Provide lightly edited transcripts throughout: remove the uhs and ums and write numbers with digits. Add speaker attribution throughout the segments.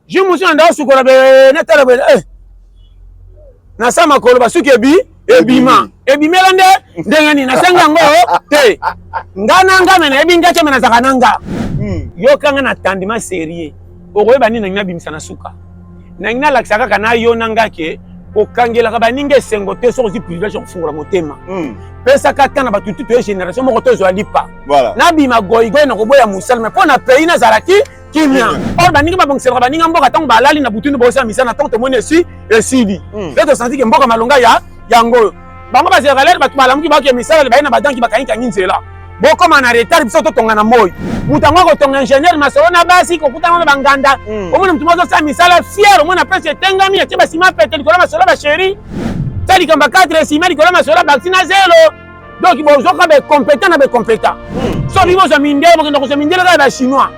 Speaker 1: Jour mosusu na ndako sukola be natala be eh. Na sa makolo basuki ebi ebima. Ebimela nde ndenge nini nasengi yango te. Nga na nga me nayebi nga te me nazalaka na nga. Yoka nga na tandima sérieux. Okoyeba nini nangi nabimisa na suka. Nangi nalakisa kaka na yo na nga ke kokangelaka baninga esengo te soki ozwi privilège ya kofungola motema. Pesaka ta na bato tutu ya génération moko tozwa lipa. Nabima goigoi na koboya mosala me mpo na pays nazalaki kimia. Or baninga babongiselaka baninga mboka ntango balali na butu nde bosala misala ntango tomoni esi esili. Nde tosanti ke mboka malonga ya yango oyo. Bango bazelaka lere bato balamuki baoke misala baye na badanki bakangikangi nzela. Bokoma na retard biso totonga na moi. Moto yango akotonga ingénieur masolo na basi kokutana na banganda. Omona moto moko azosala misala fier, omona pesi etengami atie basima pete likolo masolo ba chéri. Tia likambo ya 4 sima likolo masolo bakisi na zelo. Donc bozoka be compétent na be compétent. So bino bozwa mindele bokenda kozwa mindele kaka ba chinois.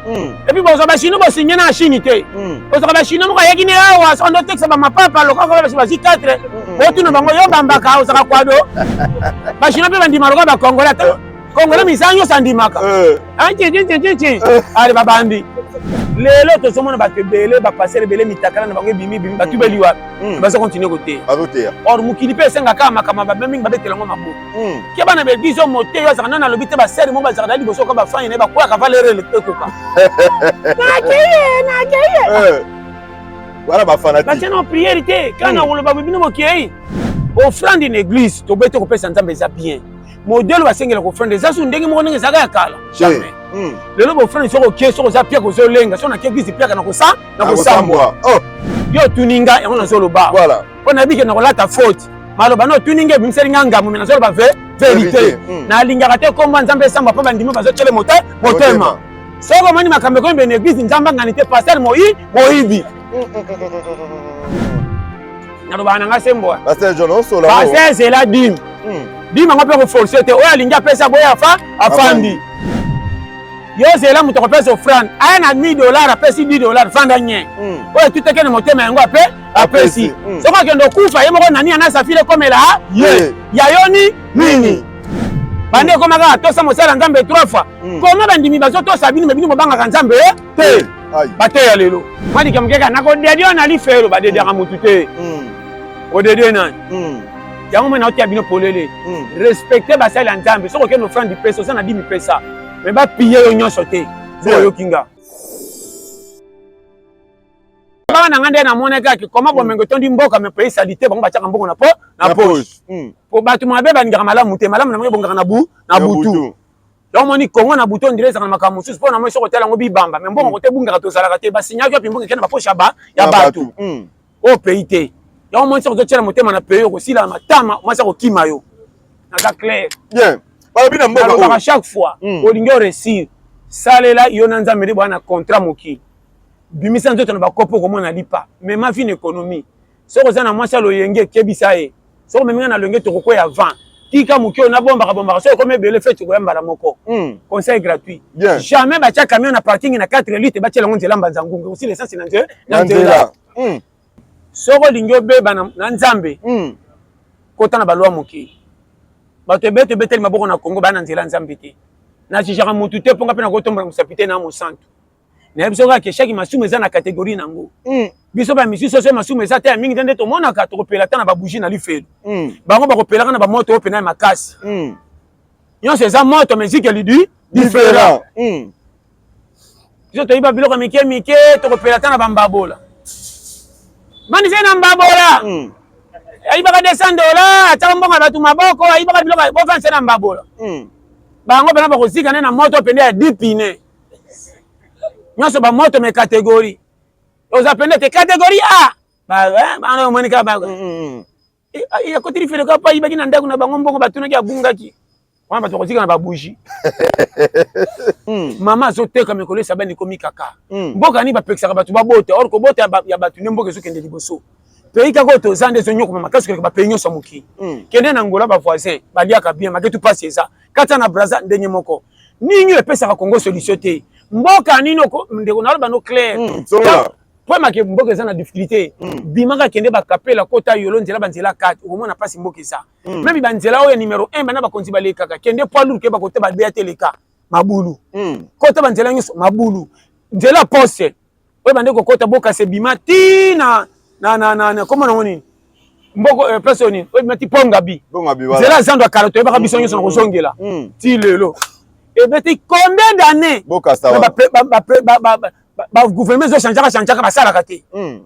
Speaker 1: Et puis bozwa ba chinois bosinye na Chine te. Bozwaka ba chinois moko ayaki ne awa soki ando tekisa ba mapapa lokola basi bazwi 4. Otuna bango yo bambaka ozaka kwado. Ba chinois mpe bandima lokola ba congolais ata congolais misala nyonso andimaka. Antintintintintin. Ale babandi. Lelo tozomona bato ebele bapasere ebele mitakala na bango ebimi bimi batubeli wapi. Bazo continuer koteya.
Speaker 2: Bazoteya.
Speaker 1: Or mokili mpe esengaka kaka makambo ya babe mingi babetela yango maboko. Ke bana ba église oyo moteyo azalaka nani alobi te basere moko bazalaka na liboso ka bafani na ye bakweyaka valere ekoka. Nakeye nakeye.
Speaker 2: Wana ba fanatique.
Speaker 1: Batia na prière te kaka na koloba bino bokei. Offrande na église toboyi te kopesa Nzambe eza bien. Modèle basengela kofrande eza su ndenge moko ndenge ezalaka ya kala. Jamais. Lelo bofrande soki okei soki oza piaka ozolenga soki nake église piaka na kosa na kosambwa. Yo otuni nga yango nazoloba.
Speaker 2: Voilà.
Speaker 1: Mpo nayebi ke nakolata faute. Maloba na otuni nga ebimiseli nga ngambo me nazoloba vérité. Nalingaka te kombo Nzambe esambwa mpo bandimi bazotyele motema. Soki omoni makambo ekomi bene église Nzambe angani te pasteur moyibi. Nalobaka na nga se mbwa.
Speaker 2: Pasteur John osola.
Speaker 1: Pasteur zela dime. Dime yango mpe koforce te oyo alingi apesa boye afa afandi. Yo zela moto akopesa offrande aya na 1000 dollars apesi 10 dollars fanda nye. Oyo etutaki na motema yango ape apesi. Soki akende okufa ye moko nani ana safiri ekomela ye. Ya yo ni nini? Bande ekoma kaka tosa mosala Nzambe 3 fois. Koma bandimi bazotosa bino me bino bobangaka Nzambe te. Bateya lelo. Mwa likambo keka nakodedie na lifelo badediaka motu te. Odedie nani? Yango mwana otia bino polele. Respecte basali ya Nzambe. Soki okende offrande pesa oza na dimi pesa. Mais bapiye yo nyonso te. Soki oyoki nga. Bana na nga nde namonaki kaka koma bomengo etondi mboka me pays sali te bango batiaka mbongo na po na poche. Po bato mabe balingaka malamu te, malamu na bango ebongaka na bu na butu. Donc moni Congo na butu ondire ezalaka na makambo mosusu mpo na moi soki otala yango bibamba me mbongo kote ebungaka tozalaka te basinyaki wapi mbongo ekende ba poche ya bato. Oyo pays te. Yango moni soki ozotiela motema na pays okosila matama mwasi akokima yo. Naza clair.
Speaker 2: Bien. Balobi na mboka
Speaker 1: oyo. Chaque fois olingi oresir salela yo na Nzambe nde boya na contrat mokili. Bimisa nzoto na bakopo okomona lipa. Mema vie na économie. Soki oza na mwasi ya loyenge kebisa ye. Soki omemi nga na loyenge tokokweya vent. Tika moke oyo nabombaka bombaka soki ekomi ebele feti koya mbala moko. Conseil gratuit.
Speaker 2: Bien.
Speaker 1: Jamais batia camion na parking na 4 litres batiela yango nzela mbanza ngungu osila essence na nzela. Soki olingi obeba na Nzambe kota na balwa mokili. Bato ebele tobeteli maboko na Congo baya na nzela Nzambe te. Na jugaka mutu te mpo nga mpe nakotombola mosapi te na mosantu. Nayebi soki kaka chaque masumu eza na catégorie nango. Biso ba misusu soki masumu eza te ya mingi te nde tomonaka tokopela ata na ba bougie na lifelo. Bango bakopelaka na ba moto oyo pena ya makasi. Nyonso eza moto mais zikeli du différent. Biso toyiba biloko mike mike tokopela ata na bambabola. Bani na mbabola. Ayibaka 200 dollars atiaka mbongo ya bato maboko ayibaka biloko bovanse na mbabola. Bango pena bakozika nde na moto pende ya 10 pine. Nyonso ba moto me catégorie. Oza pende te catégorie A. Ba bana omoni kaka ba. Akoteli felo kaka po ayibaki na ndako na bango mbongo batunaki abungaki. Wana bato bakozika na babougie. Mama azoteka mikolo esabani ekomi kaka. Mboka nini bapekisaka bato babota or kobota ya bato nde mboka ezokende liboso. Pays kaka oyo toza nde ezonyokoma makasi koleka bapays nyonso ya mokili. Kende na Angola ba voisin baliaka bien maketu pasi eza. Kata na Brazza ndenge moko. Nini epesaka Congo solution te. Mboka nini ndeko naloba no clair. Po make mboka eza na difficulté. Bimaka kende bakapela kota yolo nzela banzela 4 okomona pasi mboka eza. Même banzela oyo numéro 1 bana bakonzi balekaka kende poids lourd ke bakote babeya te leka mabulu. Kota banzela nyonso mabulu. Nzela poste. Oyo bande kokota Bokasa ebima ti na na na na na kombo nango nini mboko eh, place oyo nini oyo ebima ti Pongabi. Nzela ya zando ya kala toyebaka biso nyonso na kozongela ti lelo ebeti combien d'années bagouvernement ezochangeaka changeaka basalaka te.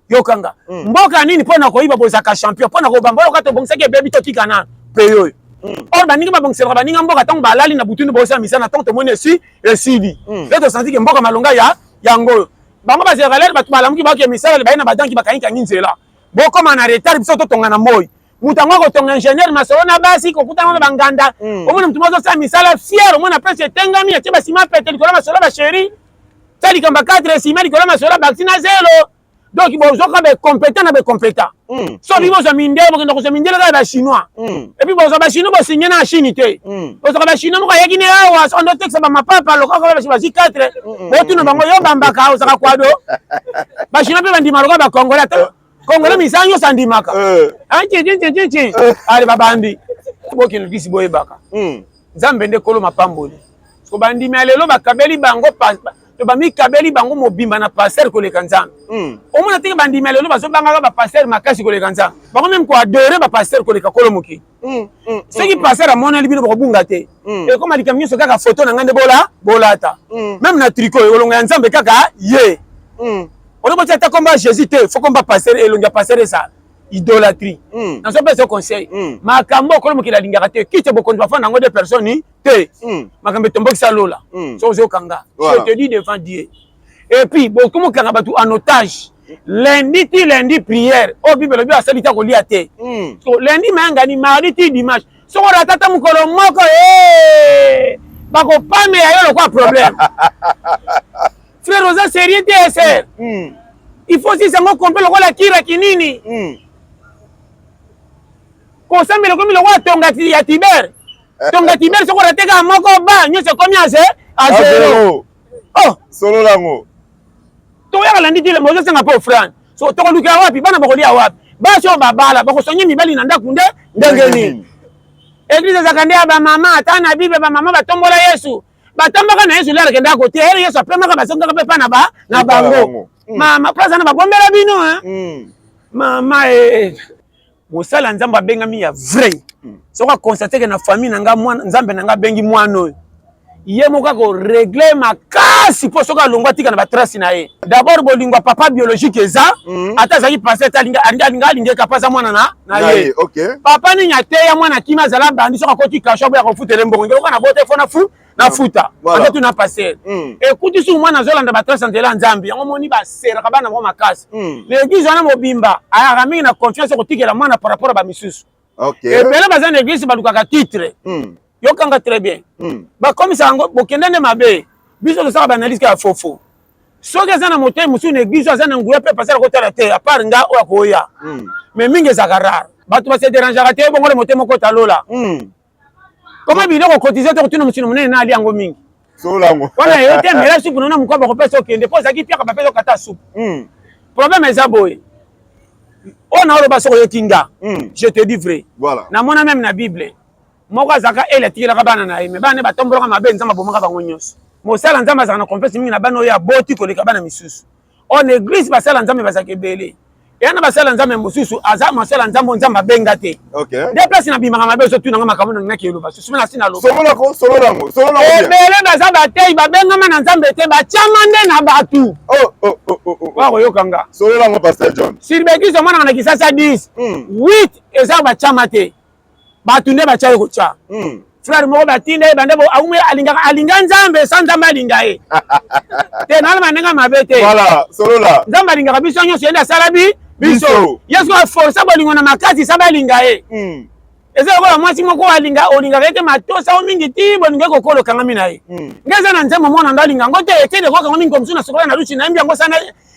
Speaker 1: Yokanga mboka nini mpo na koyiba bozalaka champion, mpo na kobamba oyo kaka tobongisaki ebebi, totika nano pays oyo. Or baninga babongiselaka baninga mboka ntango balali na butu nde bosala misala. Ntango tomoni esi esili nde tosanti ke mboka malonga ya yango oyo. Bango bazelaka lere bato balamuki, baoke misala, baye na badanki, bakangikangi nzela, bokóma na retard. Biso totonga na moi. Moto yango akotonga ingénieur, masolo na basi, kokutana na banganda. Omona motu moko azosala misala fier, omona place etengami, atie basima pete likolo ya masolo bachéri, tia likambo ya 4 nsima likolo ya masolo bakisi na zelo. Donc bozoka bacompétent na bacompétent. So bino bozwa mindele, bokenda kozwa mindele kaka bachinois. Et puis bozwa bachinois, bosinye na Chine te. Bozwaka bachinois moko ayaki ne awa, so ando tekisa bamapapa lokaka bazwi 4, botuna bango yo bambaka ozaka kwado. Bachinois mpe bandima loka bacongolais ata congolais misala nyonso andimaka ancincincincin. Ale babandi bokende kisi, boyebaka Nzambe nde kolo mapamboli. So bandimi ya lelo bakabeli bango to bamikabeli bango mobimba na pasteur koleka Nzambe. Omona teke bandimi ya lelo bazobangaka bapasteur makasi koleka Nzambe, bango même koadorer bapasteur koleka kolo mokili. Soki pasteur amoneli bino, bokobunga te. Ekoma likambo nyonso kaka foto na ngai nde bola bolata, même na tricot elongo ya Nzambe kaka ye. Olobotia ata komba Jésus te, faut komba pasteur, elongi ya pasteur ezala idolâtrie. Nazopesa conseil, makambo okolo mokili alingaka te, kiti bokonzi bafanda yango de personne te. Makambo etombokisa lola. So ozokanga, je te dis devant Dieu. Et puis bokomokanga bato en otage lundi ti lundi, prière oyo Bible elobi asali te kolia te. So lundi mayangani, mardi ti dimanche, soki orata ata mokolo moko, bakopamela yo lokwa problème. Frère, oza sérieux te, sœur. Il faut sisa yango complet lokola kira kinini. Kosambela ekomi lokola tonga ya Tiber, tonga Tiber. Soki orate kaka moko, ba nyonso ekomi à zéro.
Speaker 2: Oh, solo lango.
Speaker 1: Toyaka lundi ti bozosenga mpe offrande. So tokolukela wapi? Bana bakolia wapi? Basi oyo babala bakosonye mibali na ndako nde ndenge nini? Église ezalaka nde ya bamama. Ata na Bible bamama batombola Yesu, batambaka na Yesu. Lere akendaka kotia ere Yesu apemaka, basongaka mpe pa na bango. Mama, place wana babombela bino. Mama, mosala Nzambe abengami ya vrai. Soki aconstate ke na famille na nga mwana, Nzambe na nga abengi mwana oyo, ye moko akorégler makasi mpo soki alongwa atika na batrace na ye. D'abord bolingo ya papa biologique eza, ata azalaki pasteur te, alinga alingeka mpo aza mwana na ye. Papa nini ateya mwana kimi azala bandi, soki akoti kasho aboya kofutele mbongo ngeloka na bote fo na fu na futa ata tuna pasteur. Ekuti soki mwana azolanda batrace ya nzela ya Nzambe yango, moni baseraka bana bango makasi na église wana mobimba. Ayaka mingi na confiance kotikela mwana par rapport ya bamisusu. Ebele baza na église balukaka titre. Yokanga très bien, bakomisa yango bokende nde mabe. Biso tosala baanalyse kaka fofo. Soki aza na motei mosusu na église, aza na nguya mpe pasteur akotala te à part nga oyo akoya. Mais mingi ezalaka rare, bato base dérangeaka te. Bongo le motei moko talola koma biloko cotiser te, kotuna mosino monene na ali yango mingi. Wana yo te mela supu nona mokwa, bakopesa okende mpo ozalaki piaka, bapesa okata supu. Problème eza boye, oyo na oloba soki oyoki nga, je te dis vrai. Namona même na Bible moko azalaka ele atikelaka bana na ye, mais bana ne batombolaka mabe, Nzambe abomaka bango nyonso. Mosala Nzambe azalaka na confiance mingi na bana oyo aboti koleka bana misusu. Oyo na église basala Nzambe bazalaka ebele, eya na basala Nzambe mosusu aza mosala Nzambe oyo Nzambe abenga te. Nde place nabimaka mabe, ozotunanga makambo na ngaki eloba susu na si naloba. Ebele baza batei babengama na Nzambe te, batiama nde na bato. Wakoyoka nga sur baéglise omonaka na Kisasa, 10, 8 eza batiama te, bato nde batya ye kotya. Frère moko batinda ye bande awumi, alingaka alinga Nzambe sa Nzambe alinga ye te. Nalama ndenge mabe te. Nzambe alingaka biso nyonso, ye nde asala biso. Yesu aforce bolingo na makasi sa balinga ye. Eza lokola mwasi moko alinga, olingaka ye te, matosa o mingi ti bolingo ekokola, okangami na ye. Nge eza na nzembo mwana ndo alinga yango te, etede ekokanga mingi mosusu na sokola na lusi, nayembi yango sana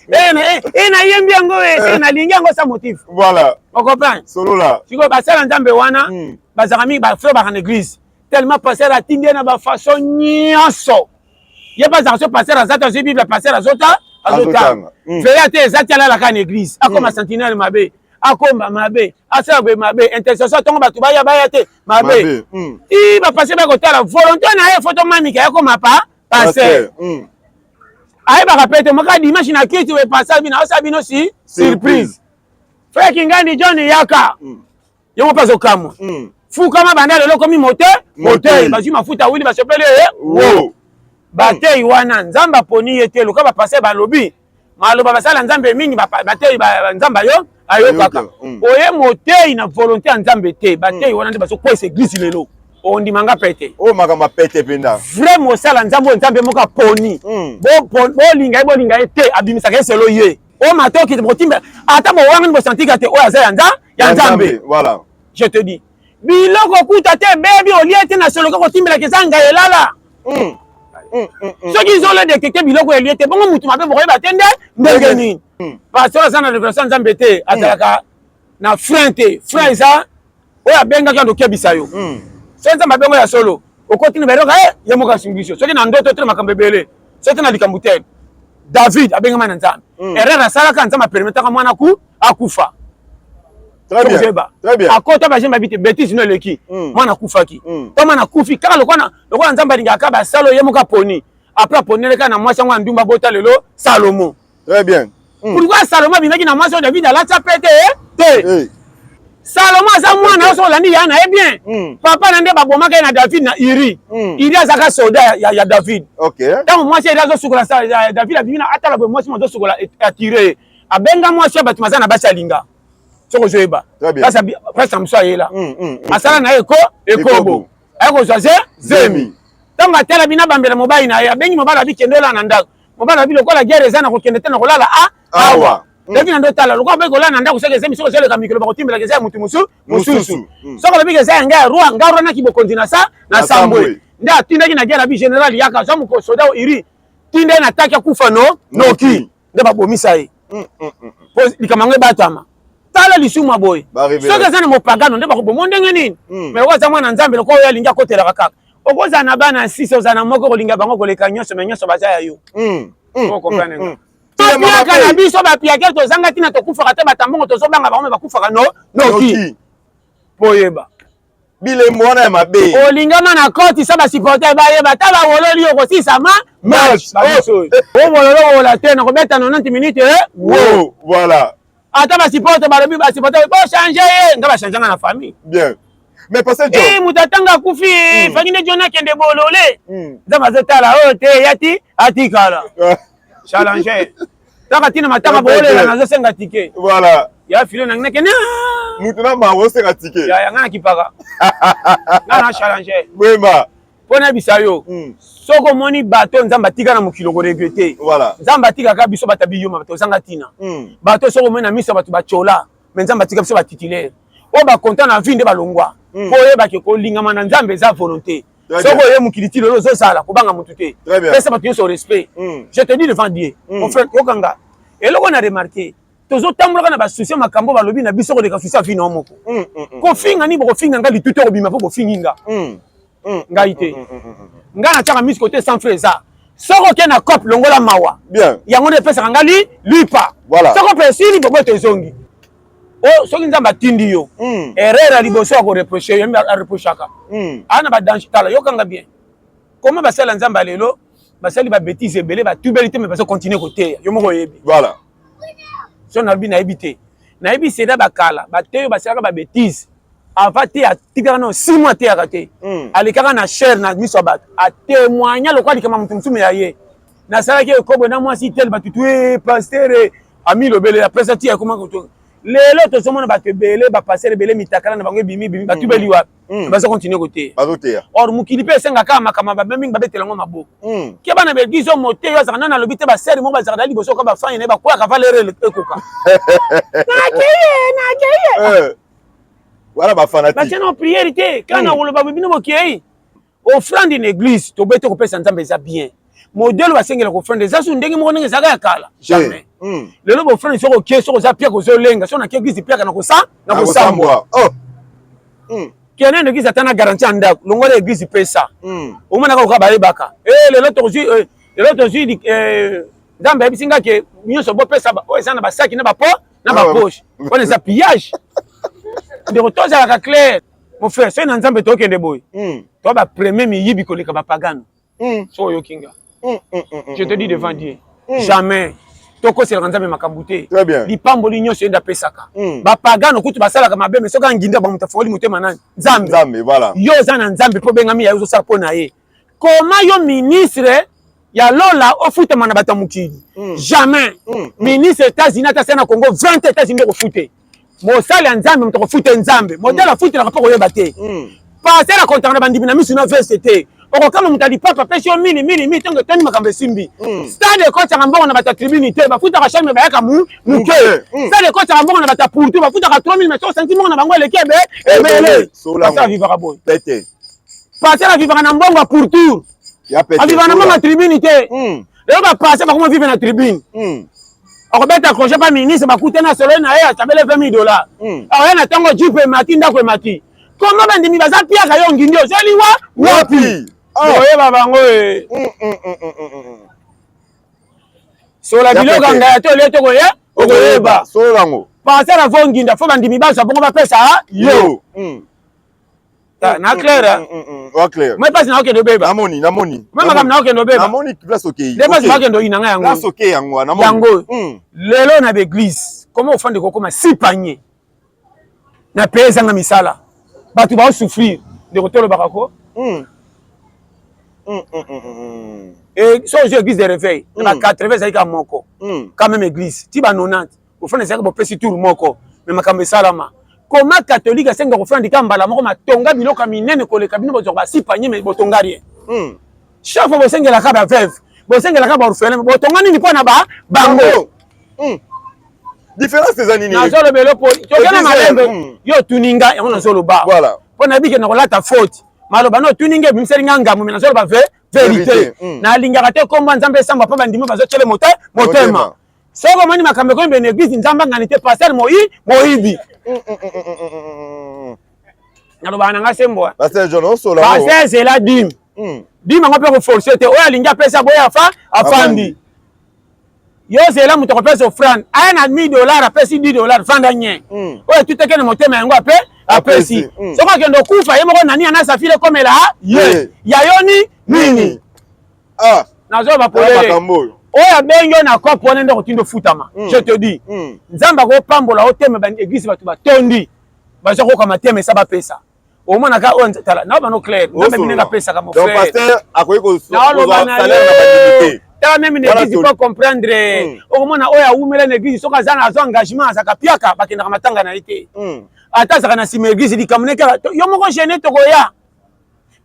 Speaker 1: nayembi yango nalingi yango sa motif. Ocomprendre? Sikoyo basala Nzambe wana bazalaka mingi, bafrère baka na église tellement pasteur atindi ye na bafaçon nyonso. Ye mpe azalaka so pasteur aza te, azwi Bible, pasteur azota azotanga, veya te eza te, alalaka na église, akoma sentinelle mabe, akoma mabe, asala boye mabe, intercession ntongo bato baya baya te mabe. Ti bapasteur bakotala volonté na ye, foto mamika yakoma pa pasteur. Ayebaka pe te maka dimanche na kiti we pasa bino asala bino si surprise. Frère Kingandi John yaka. Yango mpe azokamwa. Fukama banda lelo komi mote motei bazwi mafuta wili basopeli ye wo. Batei wana Nzambe aponi ye te loka ba pasteur balobi maloba basala Nzambe mingi batei Nzambe ayo ayokaka. Oye motei na volonté ya Nzambe te batei wana nde bazokwesa église lelo. Ondima nga pete.
Speaker 2: Oyo makambo ya pete mpenza.
Speaker 1: Vrai mosala Nzambe oyo Nzambe moko aponi. Bolinga ye bolinga ye te abimisaka ye selo ye. Oyo matoki bokotimba ata bowangani bosantika te oyo aza ya Nzambe.
Speaker 2: Voilà.
Speaker 1: Je te dis. Biloko kuta te bebi olie te na soloka kotimbelaka eza ngai elala. Soki zolo détecter biloko elie te bongo mutu mabe bokoyeba te nde ndenge nini. Pasteur aza na révélation Nzambe te azalaka na frein te. Frein eza oyo abengaki ando kebisa yo. Soki Nzambe abengo ya solo okoti na bayoka ye moko asungi yo. Soki na ndoto te na makambo ebele, soki na likambo te. David abengama na Nzambe. Erreur asalaka Nzambe apermetaka mwana ku akufa.
Speaker 2: Très bien. Très bien.
Speaker 1: Akota ba jemba bite bêtise no eleki. Mwana akufaki. To mwana akufi kaka lokola lokola Nzambe alingaka ba salo ye moko aponi. Après aponeleka na mwasi yango ndumba bota lelo Salomo.
Speaker 2: Très bien.
Speaker 1: Pourquoi Salomo abimaki na mwasi oyo David alatisa pete te?
Speaker 2: Hey.
Speaker 1: Salomo aza mwana oyo olandi ya na ye bien. Papa na nde babomaka ye na David na Uri. Uri azaka soldat ya David.
Speaker 2: Okay.
Speaker 1: Tango mwasi Uri azosukola David abimi na atala boye mwasi azosukola atire ye. Abenga mwasi ya bato maza na basi alinga. Soko ozoyeba. Place na mosu ayela. Asala na ye ekobo. Aye kozwa zemi. Tango atala bina bambela mobali na ye abengi mobali abi kende olala na ndako. Mobali abi lokola guerre eza na kokende te na kolala awa. David na ndotala lokola boyi kolala na ndako soki ezemi soki ozoleka mikolo bakotimbelaka eza ya mutu mosusu. Soki olobi eza ya ngai ya roi ngai roi naki bokonzi na sa na sambwe. Nde atindaki na guerre abi général yaka zwa moko soda iri tinda ye na taki akufa no noki nde babomisa ye. Po likambo yango ebatama. Tala lisumu ya boye. Soki eza na mopagano nde bakoboma ndenge nini? Mais lokola aza mwana Nzambe lokola oyo alingi akotelaka kaka. Okozala na bana 6 ozala na moko kolinga bango koleka nyonso mais nyonso baza ya yo. Okomprendre nga. Topiaka na biso bapiake tozanga ntina tokufaka te batambongo tozobanga bango me bakufaka no noki. Po oyeba.
Speaker 2: Bilembo wana ya mabe.
Speaker 1: Olingama na koti sa ba supporter bayeba ta bawololi yo kosisa ma match. Obololo wola te na kobeta 90 minutes
Speaker 2: wo. Voilà.
Speaker 1: Ata ba supporter balobi ba supporter bo changer ye nga ba changer nga na famille.
Speaker 2: Bien. Mais pasteur John.
Speaker 1: Eh mutu atanga akufi fangi nde John akende bolole. Nzambe azotala oyo te yati atikala. Challenger. Taka tina matanga bolela nazosenga ticket.
Speaker 2: Voilà.
Speaker 1: Ya filo na ngeke na.
Speaker 2: Mutu na mawo osenga ticket.
Speaker 1: Ya nga na kipaka. Nga na challenger.
Speaker 2: Wema.
Speaker 1: Pona bisa yo. Soko moni bato Nzambe atika na mokilo ko regretter.
Speaker 2: Voilà.
Speaker 1: Nzambe atikaka biso bato biyoma bato zanga tina. Bato soko moni na miso bato bachola mais Nzambe atika biso ba titulaire. Oyo ba content na vie nde balongwa. Po oyeba ke kolingama na Nzambe eza volonté. Soko oye mokili ti lelo ozosala kobanga mutu te. Pesa bato nyonso respect. Je te dis devant Dieu. Mon frère yokanga. Eloko na remarquer tozotambolaka na basusi makambo balobi na biso koleka susi ya vie na moko. Kofinga nini bokofinga nga litutu ekobima mpo bofingi nga. Ngai te. Nga natiaka miso kote sans frais eza. Soko oke na cop longola mawa. Yango nde epesaka nga lipa. Soko mpe esili boboto ezongi. O soki Nzambe atindi yo. Erreur ya liboso ya koreproche yo areprochaka. Ana ba danger tala yokanga bien. Comment basala Nzambe lelo basali ba bêtises ebele batubeli te mais bazo continuer koteya. Yo moko oyebi.
Speaker 2: Voilà.
Speaker 1: So nalobi nayebi te. Nayebi seda bakala bateyo basalaka ba bêtises. Avant te atikaka na 6 mois ateyaka te. Alekaka na chair na miso ya bato. Atémoigna lokola likama mutu mosusu ya ye. Nasalaki ekobo na mwasi tel bato tu pasteur ami lobele après ça ti akoma koto. Lelo tozomona bato ebele ba pasteur ebele mitakala na bango ebimi bimi bato beli wapi. Bazo continuer koteya.
Speaker 2: Bazoteya.
Speaker 1: Or mokili mpe esengaka makambo ba mingi babetela yango maboko. Ke bana ba église oyo moteyo azalaka nani alobi te ba sœur moko bazalaka na liboso ka bafani na ye bakweyaka valeur ekoka. Nakeye nakeye.
Speaker 2: Wana ba fanatique.
Speaker 1: Batia na prière te kana koloba bino bokei. Offrande na église tobete kopesa Nzambe eza bien. Modèle basengela ko offrande eza su ndenge moko ndenge ezalaka ya kala. Jamais. Lelo ba offrande soko okie soko oza piaka ozolenga soko na église piaka na kosa na kosambwa.
Speaker 2: Oh.
Speaker 1: Kende na église ata na garantie ya ndako longola église pesa. Omonaka koka bayebaka. Eh lelo tozwi lelo tozwi Nzambe ayebisi nga ke nyonso bopesa oyo eza na basaki na bapo na bapoche. Wana eza pillage. Ndeko tozalaka clair. Mon frère, soki na Nzambe tokende boye. Toi ba premier miyibi koleka ba pagano. So oyoki nga. Je te dis devant Dieu. Jamais tokoselaka Nzambe makambo te.
Speaker 2: Très bien.
Speaker 1: Lipamboli nyonso ye nde apesaka. Bapagano kutu basalaka mabe, mais soki anginda bamoto afongoli motema nani? Nzambe.
Speaker 2: Nzambe, voilà.
Speaker 1: Yo oza na Nzambe mpo obengami ya yo, ozosala mpo na ye. Koma yo ministre ya lola, ofutama na bato ya mokili? Jamais. Ministre États-Unis ata asa na Congo 20, États-Unis nde kofute. Mosali ya Nzambe, moto akofute Nzambe. Modele afutelaka mpo koyeba te. Pasteur akontaka na bandimi na misu na veste te. Okokama moto alipapa apesi yo mili mili mili, ntango etoni makambo esimbi. Stade ekotaka mbongo na bato ya tribune te, bafutaka chambre, bayaka moke. Stade ekotaka mbongo na bato ya pourtour, bafutaka 3000, mais soki osanti mbongo na bango eleki ebe ebele. Pasteur avivaka boye.
Speaker 2: Pete.
Speaker 1: Pasteur avivaka na mbongo ya pourtour.
Speaker 2: Ya pete.
Speaker 1: Avivaka na mbongo ya tribune te. Lelo bapasteur bakoma vivre na tribune. Akobeta crochet pa ministre, bakutana solo na ye, atabele 20 000 $. Akoya na ntongo, jeep emati, ndako emati. Koma bandimi baza piaka yo ngindi ozali wa wapi? Oyeba bango e. Sola biloko ya ngai te, olie tokoya okoyeba.
Speaker 2: Solo yango.
Speaker 1: Pasteur avo nginda, fo bandimi bazwa bongo bapesa yo. Na clair?
Speaker 2: Wa clair.
Speaker 1: Moi mpasi naokende obeba.
Speaker 2: Namoni, namoni.
Speaker 1: Moi makambo naokende obeba.
Speaker 2: Namoni place okei.
Speaker 1: Nde mpasi naokende oyina ngai yango.
Speaker 2: Place okei yango wana.
Speaker 1: Yango lelo na baeglise, koma ofandi kokoma six panier na pays ezanga misala, bato baosouffrir, ndeko, tolobaka ko. So ozwi église de réveil na ba 80, ezalaki kaka moko. Quand même église ti ba 90, ofanda ezalaki bopesi tour moko, mais makambo esalama. Koma catholique asenga kofanda ka mbala moko, matonga biloko ya minene koleka bino. Bozwaka ba six panier, mais botonga rien. Chaque fois bosengelaka baveuve, bosengelaka baorphelin, botonga nini mpo na bango?
Speaker 2: Différence eza nini?
Speaker 1: Nazoloba eloko, tokena malembe. Yo otuni nga yango, nazoloba mpo nayebi ke nakolata faute. Maloba no otuni nga ebimiseli nga ngambo, mais nazoloba vérité. Nalingaka te kombo Nzambe esamba mpo bandimi bazotyele motema. Soki omoni makambo ekomi bene église, Nzambe angani te, pasteur moyibi. Nalobaka na nga sembo.
Speaker 2: Pasteur John osola.
Speaker 1: Pasteur ezela dîme. Dîme yango mpe koforce te. Oyo alingi apesa, boye afa afandi. Yo zela moto akopesa offrande, aya na 1000 $, apesi 10 $, fanda nye. Oyo etutaki na motema yango ape apesi. Soki akende okufa ye moko, nani ana safile ekomela ye ya yo ni nini? Nazoba polele. Oyo abengi yo na kope wana nde kotinda ofutama. Je te dis, Nzambe akopambola otema église, bato batondi, baza koyoka matema esa bapesa. Omonaka oyo, tala na bano clair, Nzambe ndenge apesaka, mon
Speaker 2: frère. Akoki
Speaker 1: kozwa
Speaker 2: salaire na bandimi te.
Speaker 1: Tala, même na église po comprendre, okomona oyo awumela na église, soki aza na azwa engagement, azalaka piaka, bakendaka matanga na ye te. Ata azalaka na nsima église, likambo ne kaka yo moko gene tokoya.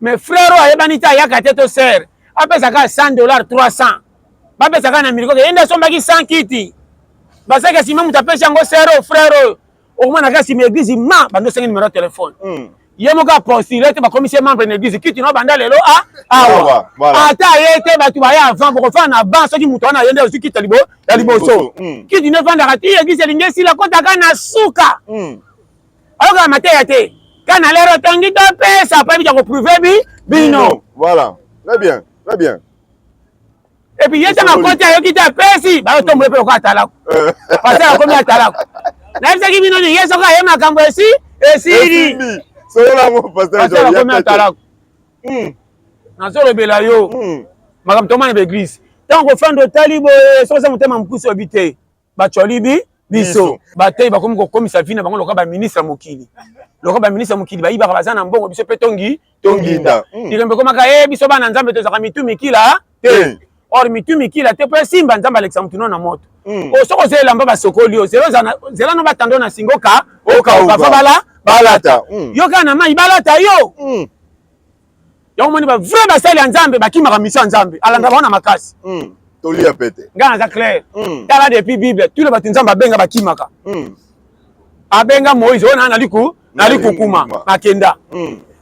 Speaker 1: Mais frère oyo ayebani te, ayaka te, to sœur apesaka 100 $, 300, bapesaka na milikoke, ye nde asombaki 100 kiti, bazalaki nsima moto apesi yango. Sœur oyo, frère oyo, okomona kaka nsima église ma bando osengi numéro ya telefone. Ye moko apostule te, bakomisi ye membre na église. Kiti no banda lelo a awa, ata ye te, bato baya avant, bokofanda na ban. Soki moto wana ye nde ozwi kiti ya liboso, kiti nde efandaka ti église elingi esila, kotaka na suka, ayokaka mateya te. Ka na lero otongi topesa po ebika koprouver bi bino.
Speaker 2: Voilà, très bien, très bien.
Speaker 1: Et puis ye ntango akoti, ayoki te, apesi, bayotombola mpe lokola atalako. Pasteur akomi atalako. Nayebisaki bino nini? Ye soki aye, makambo esi esili. Pasteur akomi atalako. Nazolobela yo makambo tomana baeglise. Ntango kofanda otali boye, soki oza motema mokusi, oyebi te bacoli bi biso. Batei bakomi kokomisa vie na bango lokola baministre ya mokili, lokola baministre ya mokili bayibaka, baza na mbongo, biso mpe tongi tonginda. Likambo ekomaka ye, biso bana Nzambe tozalaka mitu mikila te. Or mitu mikila te mpo esimba, Nzambe alekisa motu no na moto. Soki ozwa elamba basokoli yo, zela no batando na singa oka okauka, fa bala balata yo kaka na mai, balata yo. Yango moni bavrai basali ya Nzambe bakimaka mission ya Nzambe, alanda bango na makasi.
Speaker 2: Tolia pete.
Speaker 1: Ngai naza clair. Tala, depuis Bible, tous les bato Nzambe abenga bakimaka. Abenga Moïse, oyo naa naliku nalikukuma makenda.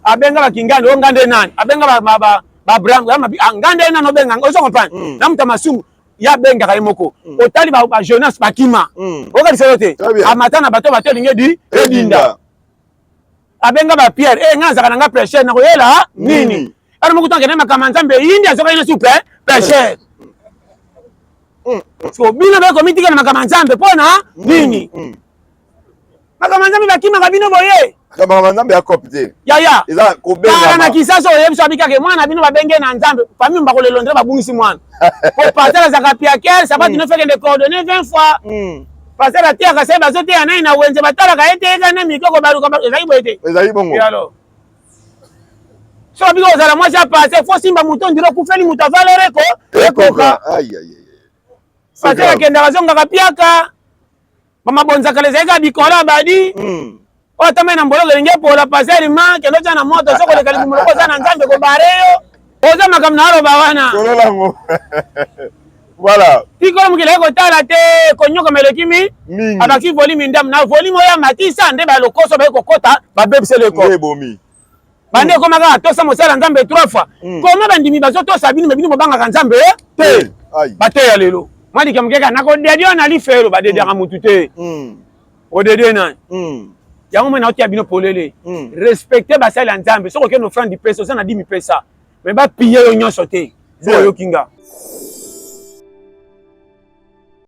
Speaker 1: Abenga bakingani, oyo nga nde nani? Abenga baAbraham, nga nde nani obenga? Ozo comprendre? Na moto ya masumu ye abengaka ye moko. Otali baJonas, bakima. Okanisa yo te amata na bato, bato elingi edi edinda. Abenga bapierre, e ngai azalaka na nga pécheur, nakoyela nini? Ana moko tokende makambo ya Nzambe eyindi, azokaki na su pécheur. So bino bakomitika na makambo ya Nzambe mpo na nini? Makambo ya Nzambe bakimaka bino boye.
Speaker 2: Makambo ya Nzambe ya cope te.
Speaker 1: Yaya.
Speaker 2: Eza kobengama.
Speaker 1: Kala na Kisasa oyebi so abikaka mwana bino babenge na Nzambe. Famille bakolelo ndre babungisi mwana. Po pasteur azaka piaker, sabati no fekende coordonner 20 fois. Pasteur ateyaka se bazoteya nani na wenze batalaka ye te eka na mikoko baluka ezali boye te.
Speaker 2: Ezali bongo.
Speaker 1: Et alors? So biko ozala mwasi ya pasteur, faut simba moto ndiro okufeli moto avalere ko ekoka.
Speaker 2: Aïe aïe aïe.
Speaker 1: Pasteur akendaka azongaka piaka. Bamabonzakala ezali kaka bikola badi. Oyo ata mai na mboloko elingi epola pasteur ma kende otya na moto soki oleka libumu loko oza na Nzambe kobare yo. Oza makambo na aloba wana.
Speaker 2: Solola yango. Voilà.
Speaker 1: Tikolo mokili ayaki kotala te konyokama eleki mi
Speaker 2: mingi.
Speaker 1: Abakisi volume ndambo na volume oyo amatisa nde balokoso baye kokota babebisela
Speaker 2: ekolo. Nde ebomi.
Speaker 1: Bande ekoma kaka tosa mosala Nzambe trois fois. Koma bandimi bazotosa bino me bino bobangaka Nzambe te. Bateya lelo. Mwa likambo keka nakodedie na lifelo badediaka mutu te. Odedie nani? Yango mwe naotia bino polele. Respecte basali ya Nzambe. Soki okende offrande pesa oza na dimi pesa. Mais ba piller yo nyonso te. Soki oyoki nga.